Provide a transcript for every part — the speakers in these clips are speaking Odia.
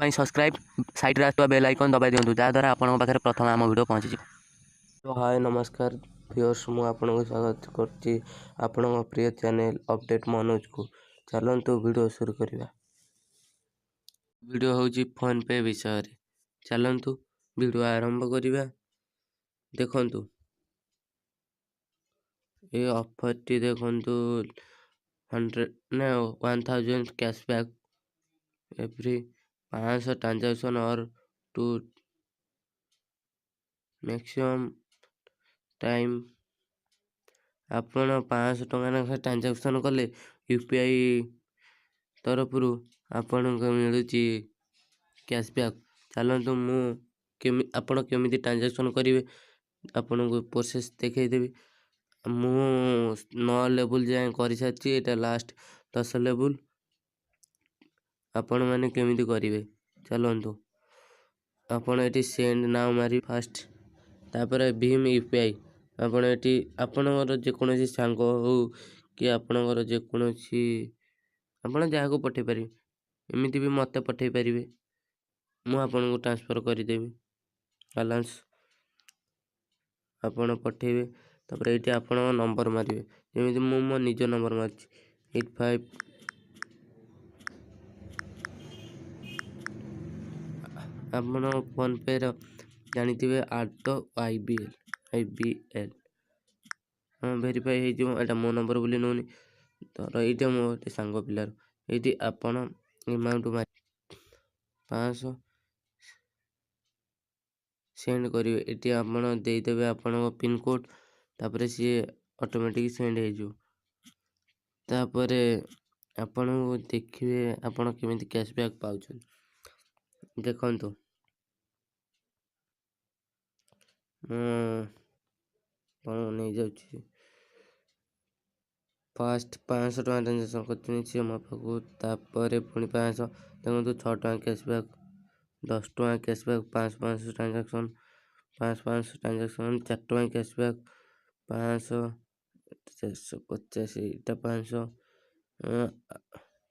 ପାଇଁ ସବସ୍କ୍ରାଇବ୍, ସାଇଡ଼୍ରେ ଆସୁଥିବା ବେଲ୍ ଆଇକନ୍ ଦବାଇ ଦିଅନ୍ତୁ, ଯାହାଦ୍ୱାରା ଆପଣଙ୍କ ପାଖରେ ପ୍ରଥମେ ଆମ ଭିଡ଼ିଓ ପହଞ୍ଚିଯିବ। ହାଏ, ନମସ୍କାର ଭିଉଅର୍ସ, ମୁଁ ଆପଣଙ୍କୁ ସ୍ୱାଗତ କରୁଛି ଆପଣଙ୍କ ପ୍ରିୟ ଚ୍ୟାନେଲ୍ ଅପଡ଼େଟ୍ ମନୋଜକୁ। ଚାଲନ୍ତୁ ଭିଡ଼ିଓ ଶୁରୁ କରିବା। ଭିଡ଼ିଓ ହେଉଛି ଫୋନ୍ପେ ବିଷୟରେ। ଚାଲନ୍ତୁ ଭିଡ଼ିଓ ଆରମ୍ଭ କରିବା। ଦେଖନ୍ତୁ, ଏ ଅଫର୍ଟି ଦେଖନ୍ତୁ, 100 ନା 1000 cashback every 500 transaction or two maximum time. ଆପଣ 500 ଟଙ୍କା ଲେଖାଏଁ ଟ୍ରାଞ୍ଜାକ୍ସନ୍ କଲେ ୟୁପିଆଇ ତରଫରୁ ଆପଣଙ୍କୁ ମିଳୁଛି କ୍ୟାସବ୍ୟାକ୍। ଚାଲନ୍ତୁ, ମୁଁ ଆପଣ କେମିତି ଟ୍ରାଞ୍ଜାକ୍ସନ୍ କରିବେ ଆପଣଙ୍କୁ ପ୍ରୋସେସ୍ ଦେଖେଇଦେବି। ମୁଁ 9 ଲେବୁଲ୍ ଯାଏଁ କରିସାରିଛି, ଏଇଟା ଲାଷ୍ଟ 10 ଲେବୁଲ୍। ଆପଣମାନେ କେମିତି କରିବେ, ଚାଲନ୍ତୁ। ଆପଣ ଏଠି ସେଣ୍ଡ ନାଉ ମାରି ଫାଷ୍ଟ, ତାପରେ ଭୀମ ୟୁପିଆଇ। ଆପଣ ଏଠି ଆପଣଙ୍କର ଯେକୌଣସି ସାଙ୍ଗ ହଉ କି ଆପଣଙ୍କର ଯେକୌଣସି, ଆପଣ ଯାହାକୁ ପଠାଇ ପାରିବେ, ଏମିତି ବି ମୋତେ ପଠାଇ ପାରିବେ, ମୁଁ ଆପଣଙ୍କୁ ଟ୍ରାନ୍ସଫର୍ କରିଦେବି ବାଲାନ୍ସ। ଆପଣ ପଠାଇବେ, ତାପରେ ଏଇଠି ଆପଣଙ୍କ ନମ୍ବର ମାରିବେ। ଯେମିତି ମୁଁ ମୋ ନିଜ ନମ୍ବର ମାରିଛି 85। ଆପଣ ଫୋନ୍ପେର ଜାଣିଥିବେ at I B L, I B L. ହଁ, ଭେରିଫାଇ ହେଇଯିବ। ଏଇଟା ମୋ ନମ୍ବର ବୋଲି ନେଉନି ଧର, ଏଇଟା ମୋ ଗୋଟେ ସାଙ୍ଗ ପିଲାର। ଏଇଠି ଆପଣ ଏମାଉଣ୍ଟ ମାରି 500 ସେଣ୍ଡ କରିବେ। ଏଠି ଆପଣ ଦେଇଦେବେ ଆପଣଙ୍କ ପିନ୍କୋଡ଼୍, ତାପରେ ସିଏ ଅଟୋମେଟିକ୍ ସେଣ୍ଡ ହେଇଯିବ। ତାପରେ ଆପଣଙ୍କୁ ଦେଖିବେ ଆପଣ କେମିତି କ୍ୟାସବ୍ୟାକ୍ ପାଉଛନ୍ତି। ଦେଖନ୍ତୁ, ମୁଁ ଆପଣଙ୍କୁ ନେଇଯାଉଛି। ଫାଷ୍ଟ 500 ଟଙ୍କା ଟ୍ରାଞ୍ଜାକ୍ସନ୍ କରିଛନ୍ତି ସିଏ ମୋ ପାଖକୁ, ତାପରେ ପୁଣି 500। ଦେଖନ୍ତୁ, 6 ଟଙ୍କା କ୍ୟାସବ୍ୟାକ୍, 10 ଟଙ୍କା କ୍ୟାସବ୍ୟାକ୍, 500 500 ଟ୍ରାଞ୍ଜାକ୍ସନ୍, 500 500 ଟ୍ରାଞ୍ଜାକ୍ସନ୍, 4 ଟଙ୍କା କ୍ୟାସବ୍ୟାକ୍, 500, 450, ଏଇଟା 500,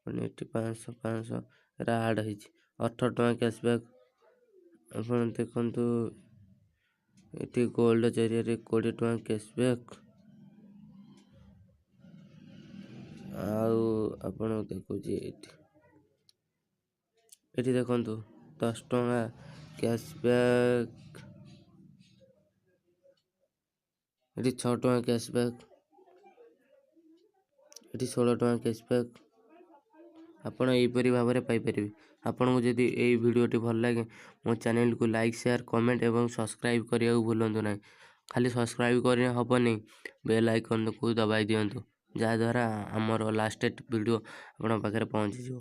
ପୁଣି ଏଠି 500 500, ଏଟା ଆଡ଼୍ ହେଇଛି, 18 ଟଙ୍କା କ୍ୟାସବ୍ୟାକ୍। ଆପଣ ଦେଖନ୍ତୁ, ଏଠି ଗୋଲ୍ଡ ଜରିଆରେ 20 ଟଙ୍କା କ୍ୟାସବ୍ୟାକ୍। ଆଉ ଆପଣ ଦେଖୁଛି ଏଠି ଦେଖନ୍ତୁ, 10 ଟଙ୍କା କ୍ୟାସବ୍ୟାକ୍, ଏଠି 6 ଟଙ୍କା କ୍ୟାସବ୍ୟାକ୍, ଏଠି 16 ଟଙ୍କା କ୍ୟାସବ୍ୟାକ୍। ଆପଣ ଏହିପରି ଭାବରେ ପାଇପାରିବେ। ଆପଣଙ୍କୁ ଯଦି ଏଇ ଭିଡ଼ିଓଟି ଭଲ ଲାଗେ, ମୋ ଚ୍ୟାନେଲକୁ ଲାଇକ୍, ସେୟାର, କମେଣ୍ଟ ଏବଂ ସବସ୍କ୍ରାଇବ୍ କରିବାକୁ ଭୁଲନ୍ତୁ ନାହିଁ। ଖାଲି ସବସ୍କ୍ରାଇବ୍ କରିଲେ ହେବନି, ବେଲ୍ ଆଇକନ୍କୁ ଦବାଇ ଦିଅନ୍ତୁ, ଯାହାଦ୍ୱାରା ଆମର ଲାଷ୍ଟେଷ୍ଟ ଭିଡ଼ିଓ ଆପଣଙ୍କ ପାଖରେ ପହଞ୍ଚିଯିବ।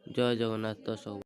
ଜୟ ଜଗନ୍ନାଥ ଦର୍ଶକ।